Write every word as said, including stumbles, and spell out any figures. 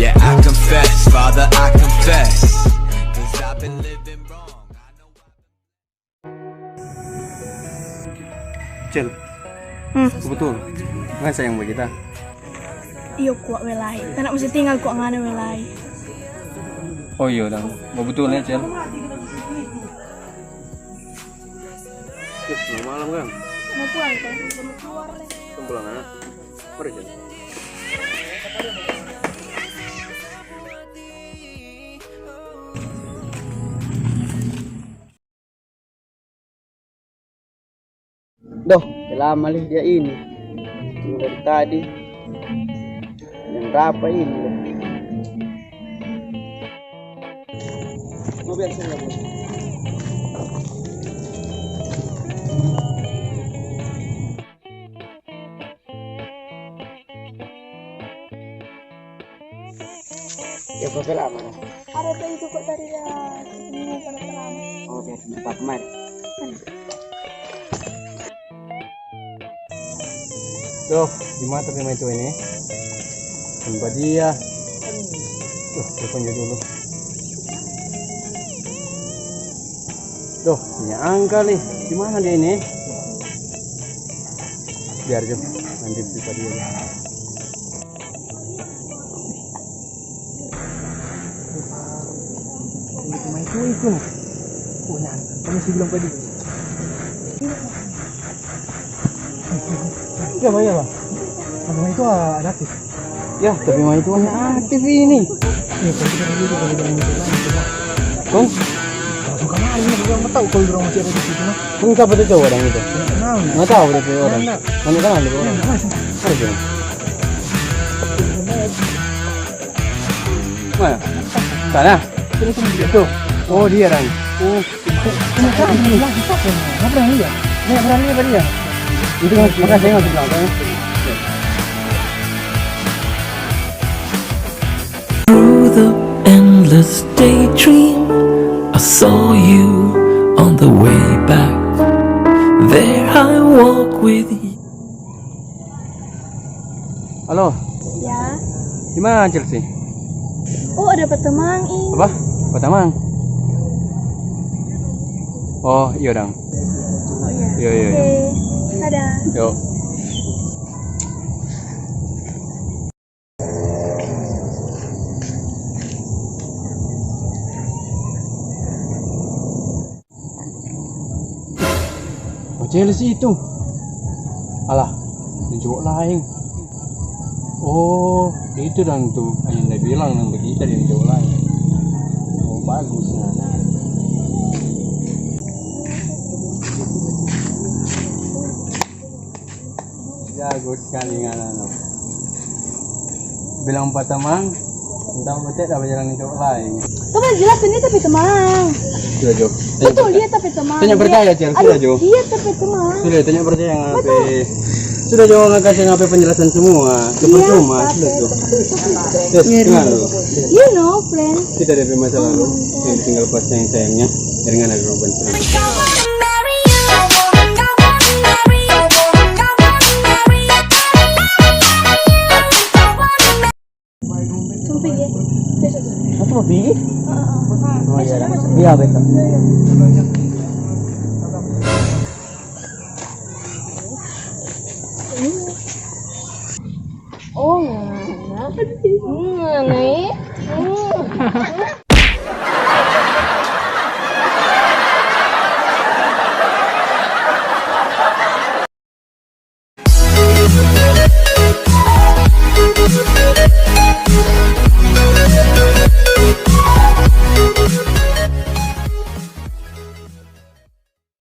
Yeah, I confess, Father, I confess. 'Cause I've been living wrong. I know I've been Cel. Hmm. Betul. Nggak sayang bagi kita. Iyo, kwa, walai. Tanda mesti tinggal kwa ngana, walai. Oh iyo, dang. Mau betul ya, Cel? Yes, mau malam, Kang. Mau pulang, Kang. Mau keluar, nih. Mau pulang, ah. Mari, Cel. Doh, lama lih dia ini. Tunggu dari tadi. Jam berapa ini, doh? Mau biar saya, Bos. Ya, berapa lama, nah? Ada tuh itu kok tadi ya, ini pada lama. Oh, biar cepat, mari. Doh, di mana tapi mai tua ini? Tempat dia. Tuh, teleponnya dulu. Doh, punya angka nih. Di mana dia ini? Biar jo, nanti pribadi aja. Itu main tuh itu nah. Oh, nah, kamu sih bilang tadi. Ya, Bang, ya, Bang. Kamu itu ada aktif. Ya, tapi mah itu hanya aktif ini. Iya, tapi kita dulu kalau bilang gitu kan, gitu kan. Kong? Langsung kemarin, aku bilang, "Mau tahu kalau orang masih ada di situ, mah." Kong siapa tuh cowok orang itu? Nggak kenal. Nggak tahu dia punya orang. Nggak, nggak. Nggak kenal dia orang. Nggak, nggak. Apa dia? Mana? Sana? Itu. Oh, dia orang. Oh. Ini kan, ini lagi, siapa ini? Nggak pernah lihat. Nggak pernah lihat dia. Itu makanya saya nggak bilang, kan? Through the endless daydream, I saw you on the way back. There I walk with you. Halo. Ya. Di mana Chelsea? Oh, ada patamang, ih. Apa? Patamang? Oh, iyo dang. Oh, iya. Iyo, iyo, iyo. Oke. Dadah. Yo. Macam mana sih itu? Alah, ada cowok lain. Oh, itu dang tu. Yang dia bilang dang begitu, ada cowok lain. Oh, bagus, nah. Jago sekali ngana no. Bilang pa tamang, entah bete dah bajalang cowok lain. Kau bilang jelas ini tapi tamang. Sudah jo. Betul, dia tapi tamang. Tanya percaya, Cel. Sudah jo. Dia tapi tamang. Sudah, tanya percaya ngape. Sudah jo, nggak kasih ngape penjelasan semua. Itu percuma, sudah jo. Yes, kenal. You know, friend. Kita ada masalah lo. Yang tinggal pas sayang-sayangnya. Jangan ada korban. Mau pigi? Besok. Aku mau pigi? Heeh. Oh, iya, iya. Iya, besok. Oh, ngana. Hmm, ngana, eh. Hmm.